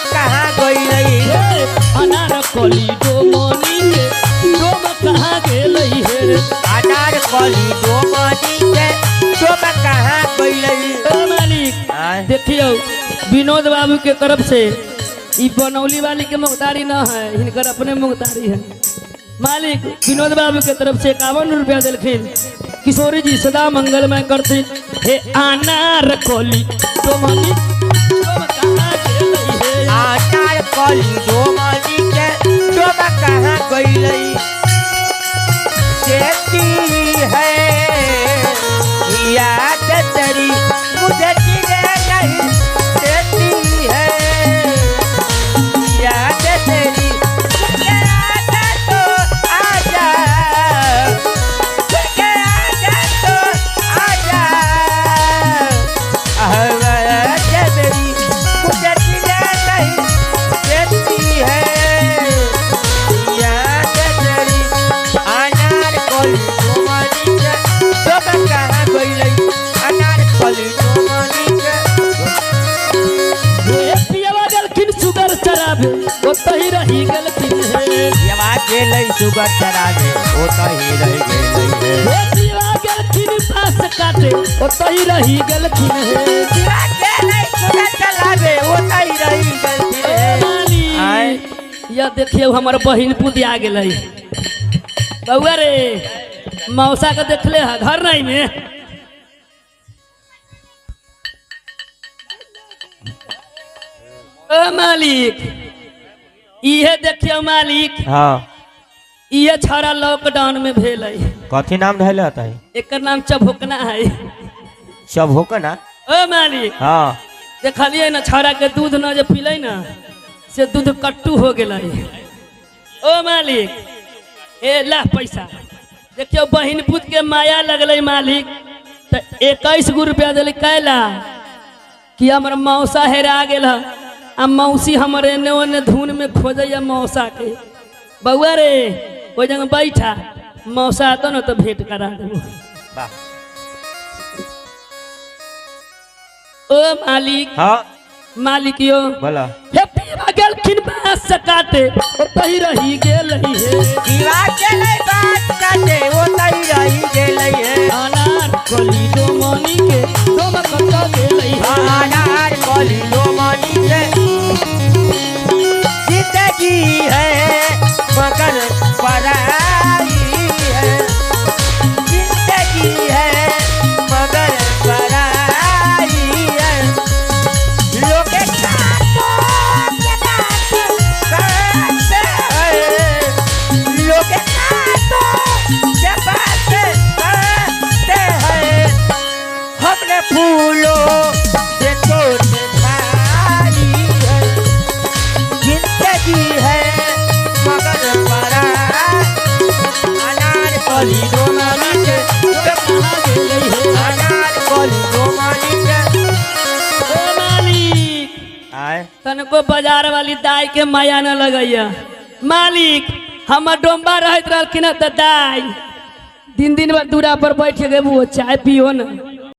कहाँ गइलै। हे अनार कली डोमनी के डोम कहाँ गेलै हे। अनार कली डोमनी के डोम कहाँ गइलै। ओ मालिक आय। देखियौ विनोद बाबू के तरफ से ई बनौली वाली के मुख्तारी न है, हिनकर अपने मुख्तारी है। मालिक विनोद बाबू के तरफ से 51 रुपया दिलखिन। किशोरी जी सदा मंगलमय करथिन। हे अनार कली डोमनी डोम कहाँ गेलै हे। अनार कली डोमनी के डोम कहाँ गइलै। देती है याद तेरी मुझे जीने नहीं देती है, याद तेरी मुझे आजा तो आजा, मुझे आजा तो आजा, आवाज मेरी मुझे जीने नहीं देती है, याद तेरी। अनार कली डोमनी के डोम कहाँ गइलै। अनार कली डोमनी के हे पियवा गेलखिन सुगर चराबे ओतही रही गेलखिन हे। यवा गेलै सुगर चराबे ओतही रहि गेलै हे। हे पियवा गेलखिन बाँस काटे ओतही रही गेलखिन हे। यवा गेलै सुगर चराबे ओतही रहि गेलखिन ओ हे। मालिक आय। यह देखियौ हमर बहिन पुतिया गेलै। बउआ रे मौसा के देखले है घर नहीं में। ओ मालिक इहे देखियौ मालिक हाँ इहे छौड़ा लॉकडाउन में भेलै। कथी नाम धैले होतै? एकर नाम चभोकना है। चभोकना? ओ मालिक हाँ देखलियै ना छौड़ा के दूध न जे पीलै ना से दूध कट्टू हो गेलै। ओ मालिक ए ला पैसा। देखियौ बहिन पुत के माया लगलै मालिक तऽ 21 गो रुपया देलै कैला कि हमर मौसा हेरा गेल है आ मौसी हमर एने ओने धुन में खोजैया मौसा के। बउआ रे ओहि जगह बैठा मौसा अतौ ने तऽ भेंट करा देबो। वाह। ओ मालिक हाँ मालिक यो बोला। हे पीवा गेलखिन बाँस काटे ओतही रही गेलै हे। पीवा गेलै बाँस काटे ओतही रहि गेलै हे। अनार कली डोमनी के डोम कतऽ गेलै हे। अनार कली डोमनी के जिंदगी है मगर पराई है, जिंदगी है मगर पराई है, लोग काटो के बात करते हैं, लोग काटो के बात करते हैं, हमने फूलों से चोट खाई है, जिंदगी है मगर पराई। अनार कली डोमनी के डोम कहाँ गेलै हे। अनार कली डोमनी के। ओ मालिक आय तनको बाजार वाली दाई के माया न लगैया। मालिक हमर डोम्बा रहैत रहलखिन तऽ दाई दिन दिन भर दूरा पर बैठ के वो चाय पियो न।